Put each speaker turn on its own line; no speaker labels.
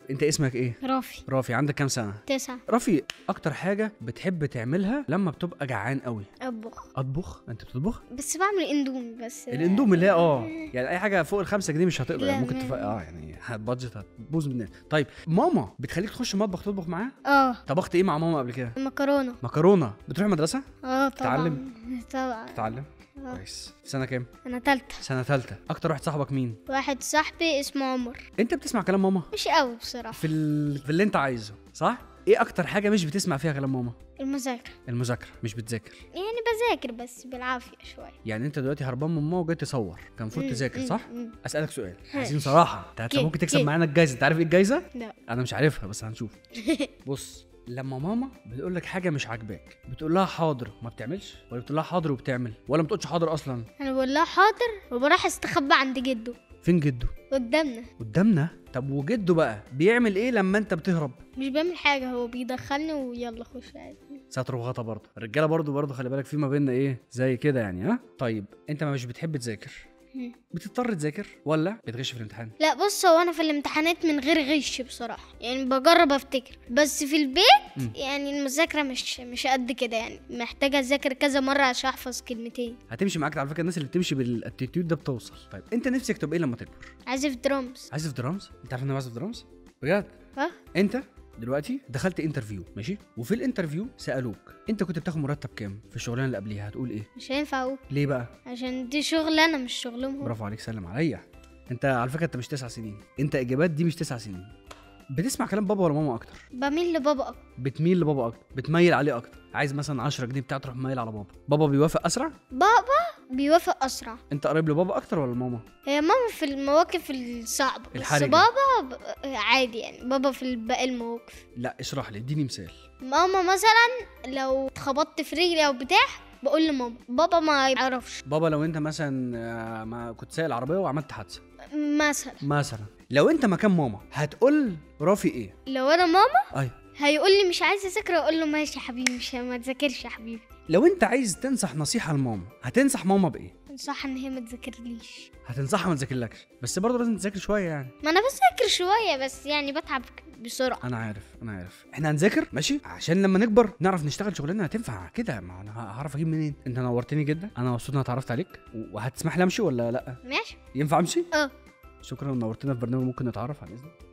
انت اسمك ايه؟
رافي.
رافي، عندك كام سنة؟
9.
رافي، اكتر حاجة بتحب تعملها لما بتبقى جعان قوي؟
اطبخ.
اطبخ؟ انت بتطبخ؟
بس بعمل اندومي بس.
الاندومي اللي هي يعني اي حاجة فوق ال5 جنيه مش هتقدر، يعني ممكن يعني ال budget هتبوظ مننا. طيب ماما بتخليك تخش المطبخ تطبخ معاها؟
اه.
طبخت ايه مع ماما قبل كده؟
مكرونه.
مكرونه. بتروح مدرسه؟
اه طبعا.
تتعلم؟
طبعا.
تتعلم؟ كويس. في سنة كام؟
انا ثالثة.
سنة ثالثة. اكتر واحد صاحبك مين؟
واحد صاحبي اسمه عمر.
انت بتسمع كلام ماما؟
مش قوي بصراحة.
في اللي انت عايزه، صح؟ ايه اكتر حاجة مش بتسمع فيها كلام ماما؟
المذاكرة.
المذاكرة، مش بتذاكر؟
يعني بذاكر بس بالعافية شوية.
يعني انت دلوقتي هربان من ماما وجاي تصور، كان المفروض تذاكر، صح؟ اسالك سؤال، عايزين صراحة، انت ممكن تكسب معانا الجايزة، انت عارف ايه الجايزة؟
لا
انا مش عارفها بس هنشوف. بص، لما ماما بتقول لك حاجة مش عاجباك بتقول لها حاضر ما بتعملش، ولا بتقول لها حاضر وبتعمل، ولا ما بتقولش حاضر اصلا؟
انا بقول لها حاضر وبروح استخبى عند جده.
فين جده؟
قدامنا.
قدامنا؟ طب وجده بقى بيعمل ايه لما انت بتهرب؟
مش بيعمل حاجة، هو بيدخلني ويلا خش عادي.
ستر وغطا برضه، الرجالة برضه خلي بالك في ما بيننا ايه زي كده يعني. ها طيب انت ما مش بتحب تذاكر، بتضطر تذاكر ولا بتغش في الامتحان؟
لا بص، هو انا في الامتحانات من غير غش بصراحة، يعني بجرب افتكر، بس في البيت يعني المذاكرة مش قد كده، يعني محتاجه اذاكر كذا مرة عشان احفظ كلمتين.
هتمشي معاك على فكرة، الناس اللي بتمشي بال attitude ده بتوصل. طيب انت نفسك تبقى ايه لما تكبر؟
عازف درامز.
عازف درامز؟ انت عارف ان انا بعزف درامز؟ بجد؟
اه.
انت دلوقتي دخلت interview، ماشي، وفي ال interview سالوك انت كنت بتاخد مرتب كام في الشغلانة اللي قبليها، هتقول ايه؟
مش هينفع اقول.
ليه بقى؟
عشان دي شغلانة مش شغلهم.
برافو عليك، سلم عليا. انت على فكرة انت مش 9 سنين، انت اجابات دي مش 9 سنين. بتسمع كلام بابا ولا ماما اكتر؟
بميل لبابا اكتر.
بتميل لبابا اكتر، بتميل عليه اكتر. عايز مثلا 10 جنيه بتاع تروح مايل على بابا، بابا بيوافق اسرع؟
بابا بيوافق اسرع.
انت قريب لبابا اكتر ولا ماما؟
هي ماما في المواقف الصعبة، بس بابا عادي يعني، بابا في باقي المواقف.
لا اشرح لي، اديني مثال.
ماما مثلا لو اتخبطت في رجلي او بتاع بقول لماما، بابا ما يعرفش.
بابا لو انت مثلا ما كنت سايق العربية وعملت حادثه مثلا، لو انت مكان ماما هتقول رافي ايه؟
لو انا ماما
ايوه
هيقول لي مش عايز اذاكر، اقول له ماشي يا حبيبي، مش ما تذاكرش يا حبيبي.
لو انت عايز تنصح نصيحة لماما هتنصح ماما بايه؟
انصحها ان هي ما تذاكرليش.
هتنصحها ما تذاكرلكش، بس برضه لازم تذاكر شوية يعني.
ما انا بذاكر شوية بس يعني بتعب بسرعة.
انا عارف، انا عارف. احنا هنذاكر ماشي عشان لما نكبر نعرف نشتغل شغلانة هتنفع كده. ما انا هعرف اجيب منين؟ انت نورتني جدا، انا مبسوط ان انا اتعرفت عليك. وهتسمح لي امشي ولا لا؟
ماشي.
ينفع امشي؟
اه.
شكرا، نورتنا في برنامج ممكن نتعرف. عن اذنك.